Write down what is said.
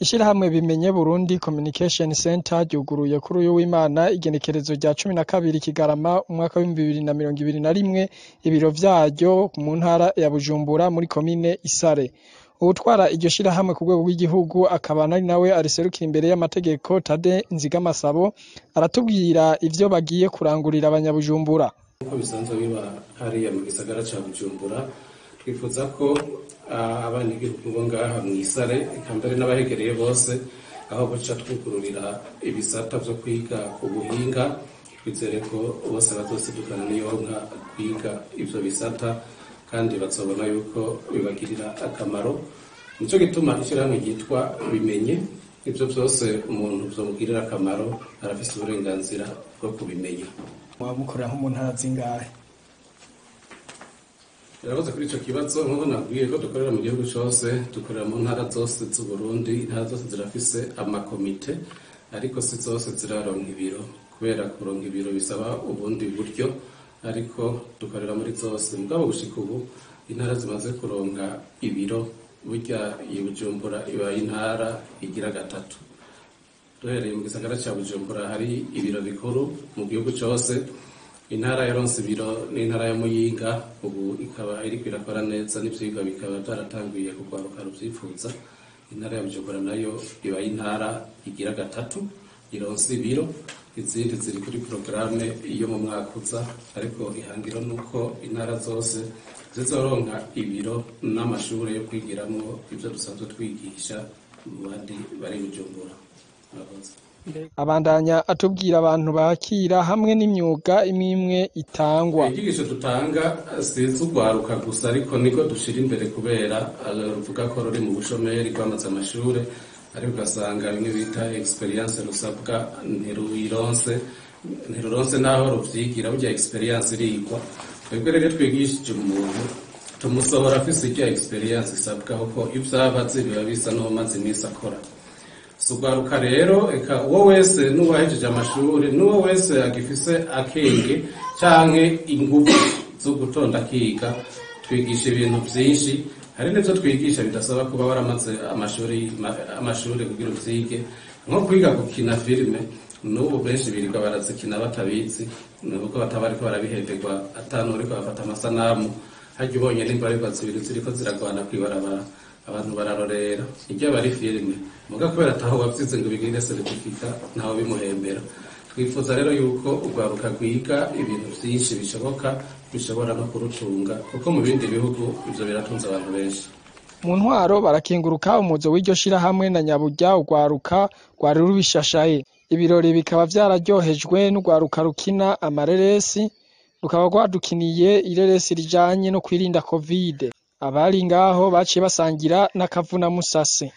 Ishirahamwe Bimenye Burundi Communication Center ryuguruye kuri uyu w'Imana igenekerezo rya 12 Kigarama umwaka w'2021 ibiro vyaryo mu ntara ya Bujumbura muri komine Isare. Uwutwara iryo shirahamwe ku rwego rw'igihugu akaba ari nawe ariserukira imbere y'amategeko, Tade Nzigamasabo, aratubwira ivyo bagiye kurangurira abanyabujumbura. Nk'uko bisanzwe biba hariya mu gisagara ca Bujumbura, twifuza ko abanyagihugu bo ngaha mw'Isare, eka mbere n'abahegereye bose, aho buca twugururira ibisata vyo kwiga ubuhinga, twizere ko bose bazosidukana n'iyonka kwiga ivyo bisata kandi bazobona yuko bibagirira akamaro. Nico gituma ishirahamwe ryitwa Bimenye. Ivyo vyose umuntu vyomugirira akamaro arafise uburenganzira bwo kubimenya. Mwaba mukorera nko mu ntara zingahe? Irakoze kuri ico kibazo. Nk'uko nabwiye ko dukorera mu gihugu cose, dukorera mu ntara zose z'Uburundi. Intara zose zirafise amakomite, ariko si zose ziraronka ibiro, kubera kuronka ibiro bisaba ubundi buryo, ariko dukorera muri zose. Mugabo gushika ubu intara zimaze kuronka ibiro, burya iyi Bujumbura ibaye intara igira gatatu. Duhereye mu gisagara ca Bujumbura hari ibiro bikuru mu gihugu cose, intara yaronse ibiro n'intara ya Muyinga, ubu ikaba iriko irakora neza n'ivyigwa bikaba vyaratanguye kugwaruka ruvyifuza. Intara ya Bujumbura nayo ibaye intara igira gatatu ironse ibiro, izindi ziri kuri porogaramu yo mu mwaka uza, ariko ihangiro nuko intara zose zizoronka ibiro n'amashure yo kwigiramwo ivyo dusanzwe twigisha mu bandi bari Bujumbura. Murakoze. Abandanya atubwira abantu bakira hamwe n'imyuga imwe imwe itangwa. Inyigisho dutanga si iz'urwaruka gusa, ariko niko dushira imbere kubera ruvuga ko ruri mu bushomeri, rwamaze amashure, ariko ugasanga bimwe bita experience rusabwa ntiruyironse, ntiruronse n'aho ruvyigira. Burya experience irigwa. Twebwe rero iyo twigishije umuntu tumusohora afise irya experience isabwa, kuko ivyo aba azi biba bisa n'uwumaze imisi akora. Si urwaruka rero, eka uwo wese, n'uwahejeje amashuri, n'uwo wese agifise akenge canke inguvu zo gutonda akiga. Twigisha ibintu vyinshi, hari n'ivyo twigisha bidasaba kuba waramaze amashuri kugira uvyige, nko kwiga gukina filime. N'ubu benshi birirwa barazikina batabizi, nuko bataba bariko barabihemberwa, atanu bariko bafata amasanamu. Harya ubonye n'imbarirwa zibiri ziriko ziragwana kw'ibarabara, abantu bararorera, iryo aba ari filime, muga kubera ataho wavyize ngo bigire certificat, ntaho bimuhembera. Twifuza rero yuko urwaruka rwiga ibintu vyinshi bishoboka bishobora no kurutunga, kuko mu bindi bihugu ivyo biratunze abantu benshi. Mu ntwaro barakenguruka umuzo w'iryo shirahamwe na nyaburya urwaruka rwari rubishashaye. Ibirori bikaba vyararyohejwe n'urwaruka rukina amareresi, rukaba rwadukiniye ireresi rijanye no kwirinda Covid. Abari ngaho baciye basangira n'akavuna musase.